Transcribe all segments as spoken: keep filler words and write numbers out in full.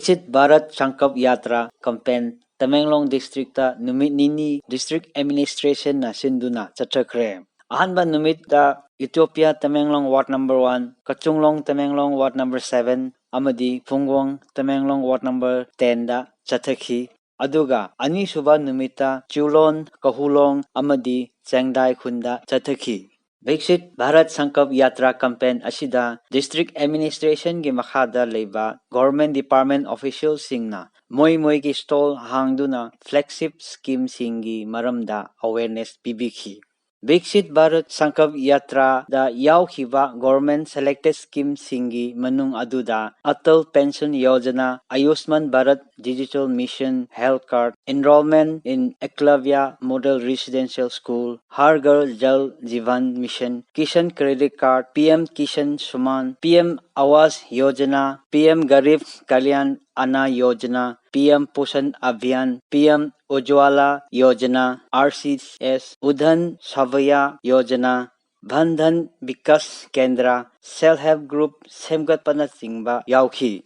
Viksit Bharat Sankalp Yatra campaign Tamenglong districtꯇ ꯅꯨꯃꯤꯠ ꯅꯤꯅꯤ district administrationꯅ ꯁꯤꯟꯗꯨꯅ ꯆꯠꯊꯈ꯭ꯔꯦ꯫ ꯑꯍꯥꯟꯕ ꯅꯨꯃꯤꯠꯇ ꯏꯇꯣꯄꯤꯌꯥ Tamenglong ward number one, ꯀꯆꯨꯡꯂꯣꯡ Tamenglong ward number seven ꯑꯃꯗꯤ ꯐꯨꯡꯒꯣꯡ ꯇꯃꯦꯡꯂꯣꯡ ward number tenꯗ ꯆꯠꯊꯈꯤ꯫ ꯑꯗꯨꯒ ꯑꯅꯤꯁꯨꯕ ꯅꯨꯃꯤꯠꯇ ꯆꯤꯎꯂꯣꯟ, ꯀꯍꯨꯂꯣꯡ ꯑꯃꯗꯤ ꯆꯦꯡꯗꯥꯏ ꯈꯨꯟꯗ ꯆꯠꯊꯈꯤ꯫ Viksit Bharat Sankalp Yatra campaign ꯑꯁꯤꯗ district administrationꯒꯤ ꯃꯈꯥꯗ ꯂꯩꯕ government department officialꯁꯤꯡꯅ ꯃꯣꯏ ꯃꯣꯏꯒꯤ stall ꯍꯥꯡꯗꯨꯅ flagship schemeꯁꯤꯡꯒꯤ ꯃꯔꯝꯗ awareness ꯄꯤꯕꯤꯈꯤ꯫ Viksit Bharat Sankalp Yatraꯗ ꯌꯥꯎꯈꯤꯕ government selected schemeꯁꯤꯡꯒꯤ ꯃꯅꯨꯡ ꯑꯗꯨꯗ Atal Pension Yojana, Ayushman Bharat Digital Mission Health Card, Enrollment in Eklavya Model Residential School, Har Ghar Jal Jeevan Mission, Kisan Credit Card, P M Kisan Samman, P M Awas Yojana, P M Garib Kalyan Anna Yojana, P M Poshan Abhiyan, P M Ujjwala Yojana, R C S, Udhan Sabhya Yojana, Dhan Dhan Vikas Kendra, Self Help Group ꯁꯦꯝꯒꯠꯄꯅꯆꯤꯡꯕ ꯌꯥꯎꯈꯤ꯫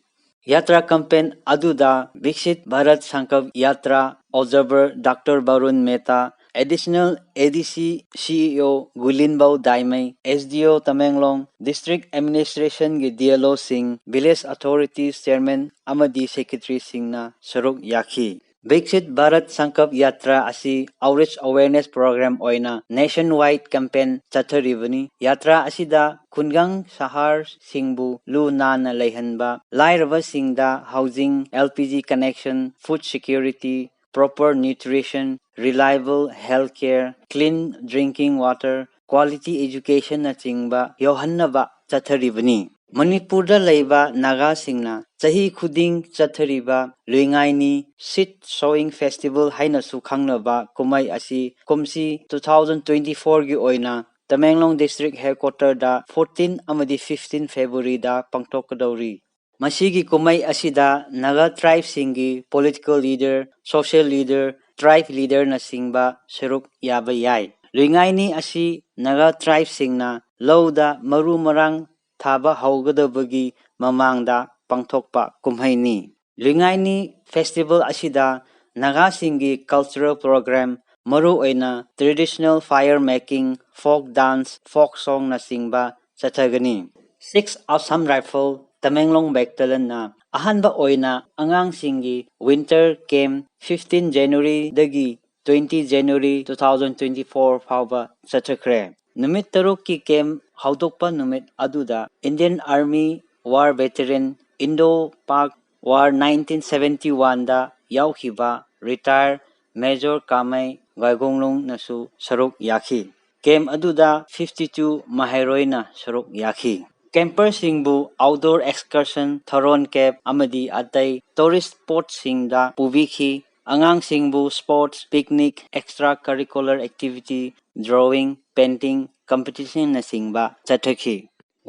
Yatra campaign ꯑꯗꯨꯗ Viksit Bharat Sankalp Yatra observer Doctor Varun Mehta, Additional A D C C E O Guilinbao Daimei, S D O Tamenglong, District Administrationꯒꯤ D L Oꯁꯤꯡ, Village Authorities Chairman ꯑꯃꯗꯤ Secretaryꯁꯤꯡꯅ ꯁꯔꯨꯛ ꯌꯥꯈꯤ꯫ Viksit Bharat Sankalp Yatra ꯑꯁꯤ outreach awareness program ꯑꯣꯏꯅ nationwide campaign ꯆꯠꯊꯔꯤꯕꯅꯤ꯫ Yatra ꯑꯁꯤꯗ ꯈꯨꯡꯒꯪ ꯁꯍꯔꯁꯤꯡꯕꯨ ꯂꯨ ꯅꯥꯟꯅ ꯂꯩꯍꯟꯕ, ꯂꯥꯏꯔꯕꯁꯤꯡꯗ housing, L P G connection, food security, proper nutrition, reliable health care, clean drinking water, quality educationꯅꯆꯤꯡꯕ ꯌꯧꯍꯟꯅꯕ ꯆꯠꯊꯔꯤꯕꯅꯤ꯫ ꯃꯅꯤꯄꯨꯔꯗ ꯂꯩꯕ ꯅꯥꯒꯥꯁꯤꯡꯅ ꯆꯍꯤ ꯈꯨꯗꯤꯡ ꯆꯠꯊꯔꯤꯕ ꯂꯨꯏꯉꯥꯏꯅꯤ, Seed Sowing Festival ꯍꯥꯏꯅꯁꯨ ꯈꯪꯅꯕ ꯀꯨꯝꯍꯩ ꯑꯁꯤ ꯀꯨꯝꯁꯤ two thousand twenty fourꯒꯤ ꯑꯣꯏꯅ ꯇꯃꯦꯡꯂꯣꯡ district headquarterꯗ fourteen ꯑꯃꯗꯤ fifteen Februaryꯗ ꯄꯥꯡꯊꯣꯛꯀꯗꯧꯔꯤ꯫ ꯃꯁꯤꯒꯤ ꯀꯨꯝꯍꯩ ꯑꯁꯤꯗ Naga tribeꯁꯤꯡꯒꯤ political leader, social leader, tribe leaderꯅꯆꯤꯡꯕ ꯁꯔꯨꯛ ꯌꯥꯕ ꯌꯥꯏ꯫ ꯂꯨꯏꯉꯥꯏꯅꯤ ꯑꯁꯤ Naga tribeꯁꯤꯡꯅ ꯂꯧꯗ ꯃꯔꯨ ꯃꯔꯥꯡ ꯊꯥꯕ ꯍꯧꯒꯗꯕꯒꯤ ꯃꯃꯥꯡꯗ ꯄꯥꯡꯊꯣꯛꯄ ꯀꯨꯝꯍꯩꯅꯤ꯫ ꯂꯨꯏꯉꯥꯏꯅꯤ ꯐꯦꯁꯇꯤꯚꯦꯜ ꯑꯁꯤꯗ ꯅꯥꯒꯥꯁꯤꯡꯒꯤ ꯀꯜꯆꯔꯦꯜ ꯄ꯭ꯔꯣꯒ꯭ꯔꯥꯝ, ꯃꯔꯨꯑꯣꯏꯅ traditional fire making, folk dance, folk ꯁꯣꯡꯅꯆꯤꯡꯕ ꯆꯠꯊꯒꯅꯤ꯫ ꯁꯤꯛꯁ ꯑꯁꯥꯝ ꯔꯥꯏꯐꯜ ꯇꯃꯦꯡꯂꯣꯡ ꯕꯦꯇꯥꯂꯤꯌꯟꯅ ꯑꯍꯥꯟꯕ ꯑꯣꯏꯅ ꯑꯉꯥꯡꯁꯤꯡꯒꯤ ꯋꯤꯟꯇꯔ ꯀꯦꯝꯞ, ꯐꯤꯐꯇꯤꯟ ꯖꯅꯋꯥꯔꯤꯗꯒꯤ twenty January two thousand twenty four ꯐꯥꯎꯕ ꯆꯠꯊꯈ꯭ꯔꯦ꯫ ꯅꯨꯃꯤꯠ ꯇꯔꯨꯛꯀꯤ ꯀꯦꯝꯞ ꯍꯧꯗꯣꯛꯄ ꯅꯨꯃꯤꯠ ꯑꯗꯨꯗ Indian Army war veteran, Indo-Pak War nineteen seventy-one ꯗ ꯌꯥꯎꯈꯤꯕ ꯔꯤꯇꯥꯌꯔ ꯃꯦꯖꯣꯔ ꯀꯥꯃꯩ ꯒꯥꯏꯒꯣꯡꯂꯨꯡꯅꯁꯨ ꯁꯔꯨꯛ ꯌꯥꯈꯤ꯫ ꯀꯦꯝꯞ ꯑꯗꯨꯗ ꯐꯤꯐꯇꯤ ꯇꯨ ꯃꯍꯩꯔꯣꯏꯅ ꯁꯔꯨꯛ ꯌꯥꯈꯤ꯫ ꯀꯦꯝꯄꯔꯁꯤꯡꯕꯨ ꯑꯥꯎꯠꯗꯣꯔ ꯑꯦꯛꯁꯀꯔꯁꯟ, ꯊꯣꯔꯣꯟ ꯀꯦꯞ ꯑꯃꯗꯤ ꯑꯇꯩ ꯇꯨꯔꯤꯁ ꯁ꯭ꯄꯣꯠꯁꯤꯡꯗ ꯄꯨꯕꯤꯈꯤ꯫ ꯑꯉꯥꯡꯁꯤꯡꯕꯨ sports, picnic, extra curricular activity, drawing, painting ꯀꯝꯄꯤꯇꯤꯁꯟꯅꯆꯤꯡꯕ ꯆꯠꯊꯈꯤ꯫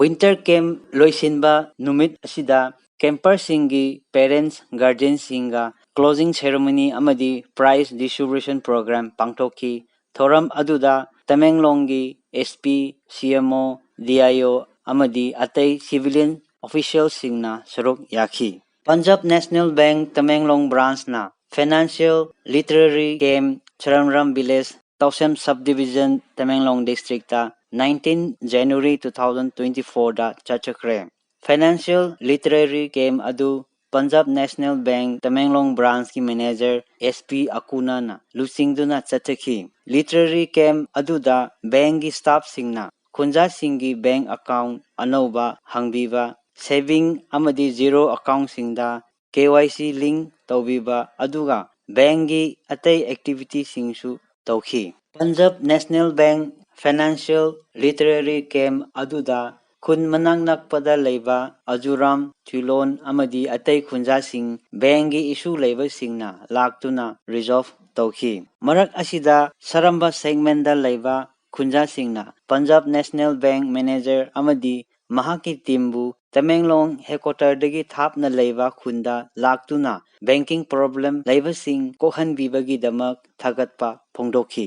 ꯋꯤꯟꯇꯔ ꯀꯦꯝꯞ ꯂꯣꯏꯁꯤꯟꯕ ꯅꯨꯃꯤꯠ ꯑꯁꯤꯗ ꯀꯦꯝꯄꯔꯁꯤꯡꯒꯤ ꯄꯦꯔꯦꯟꯠꯁ, ꯒꯥꯔꯖꯤꯌꯟꯁꯤꯡꯒ ꯀ꯭ꯂꯣꯖꯤꯡ ꯁꯦꯔꯦꯃꯣꯅꯤ ꯑꯃꯗꯤ ꯄ꯭ꯔꯥꯏꯖ ꯗꯤꯁꯇ꯭ꯔꯤꯕ꯭ꯌꯨꯁꯟ ꯄ꯭ꯔꯣꯒ꯭ꯔꯥꯝ ꯄꯥꯡꯊꯣꯛꯈꯤ꯫ ꯊꯧꯔꯝ ꯑꯗꯨꯗ ꯇꯃꯦꯡꯂꯣꯡꯒꯤ ꯑꯦꯁ ꯄꯤ, ꯁꯤ M O, D I O ꯑꯃꯗꯤ ꯑꯇꯩ ꯁꯤꯚꯤꯂꯤꯌꯟ ꯑꯣꯐꯤꯁꯤꯌꯦꯜꯁꯤꯡꯅ ꯁꯔꯨꯛ ꯌꯥꯈꯤ꯫ ꯄꯟꯖꯥꯕ ꯅꯦꯁꯅꯦꯜ ꯕꯦꯡꯛ ꯇꯃꯦꯡꯂꯣꯡ ꯕ꯭ꯔꯥꯟꯆꯅ financial literacy camp Saramram village, Tousem sub division, Tamenglong district nineteen January two thousand twenty ꯐꯣꯔꯗ ꯆꯠꯊꯈ꯭ꯔꯦ꯫ ꯐꯥꯏꯅꯥꯟꯁꯤꯌꯦꯜ ꯂꯤꯇꯔꯦꯔꯤ ꯀꯦꯝꯞ ꯑꯗꯨ ꯄꯟꯖꯥꯕ ꯅꯦꯁꯅꯦꯜ ꯕꯦꯡꯛ ꯇꯃꯦꯡꯂꯣꯡ ꯕ꯭ꯔꯥꯟꯆꯀꯤ ꯃꯦꯅꯦꯖꯔ ꯑꯦꯁ ꯄꯤ ꯑꯀꯨꯅꯥꯅ ꯂꯨꯆꯤꯡꯗꯨꯅ ꯆꯠꯊꯈꯤ꯫ ꯂꯤꯇꯔꯦꯔꯤ ꯀꯦꯝꯞ ꯑꯗꯨꯗ ꯕꯦꯡꯛꯀꯤ ꯁ꯭ꯇꯥꯐꯁꯤꯡꯅ ꯈꯨꯟꯖꯥꯁꯤꯡꯒꯤ ꯕꯦꯡꯛ ꯑꯦꯀꯥꯎꯟꯠ ꯑꯅꯧꯕ ꯍꯥꯡꯕꯤꯕ, ꯁꯦꯚꯤꯡ ꯑꯃꯗꯤ ꯖꯤꯔꯣ ꯑꯦꯀꯥꯎꯟꯠꯁꯤꯡꯗ ꯀꯦ ꯋꯥꯏ ꯁꯤ ꯂꯤꯡꯛ ꯇꯧꯕꯤꯕ, ꯑꯗꯨꯒ ꯕꯦꯡꯛꯀꯤ ꯑꯇꯩ ꯑꯦꯛꯇꯤꯚꯤꯇꯤꯁꯤꯡꯁꯨ ꯇꯧꯈꯤ꯫ Punjab national bank financial literacy camp ꯑꯗꯨꯗ ꯈꯨꯟ ꯃꯅꯥꯛ ꯅꯛꯄꯗ ꯂꯩꯕ ꯑꯖꯨꯔꯥꯝ, ꯊꯨꯏꯂꯣꯟ ꯑꯃꯗꯤ ꯑꯇꯩ ꯈꯨꯟꯖꯥꯁꯤꯡ ꯕꯦꯡꯛꯀꯤ ꯏꯁꯨ ꯂꯩꯕꯁꯤꯡꯅ ꯂꯥꯛꯇꯨꯅ ꯔꯤꯖꯣꯜꯚ ꯇꯧꯈꯤ꯫ ꯃꯔꯛ ꯑꯁꯤꯗ ꯁꯔꯝꯕ ꯁꯦꯒꯃꯦꯟꯠꯗ ꯂꯩꯕ ꯈꯨꯟꯖꯥꯁꯤꯡꯅ ꯄꯟꯖꯥꯕ ꯅꯦꯁꯅꯦꯜ ꯕꯦꯡꯛ ꯃꯦꯅꯦꯖꯔ ꯑꯃꯗꯤ ꯃꯍꯥꯛꯀꯤ ꯇꯤꯝꯕꯨ ꯇꯃꯦꯡꯂꯣꯡ ꯍꯦꯗꯀ꯭ꯋꯥꯇꯔꯗꯒꯤ ꯊꯥꯞꯅ ꯂꯩꯕ ꯈꯨꯟꯗ ꯂꯥꯛꯇꯨꯅ ꯕꯦꯡꯀꯤꯡ ꯄ꯭ꯔꯣꯕ꯭ꯂꯦꯝ ꯂꯩꯕꯁꯤꯡ ꯀꯣꯛꯍꯟꯕꯤꯕꯒꯤꯗꯃꯛ ꯊꯥꯒꯠꯄ ꯐꯣꯡꯗꯣꯛꯈꯤ꯫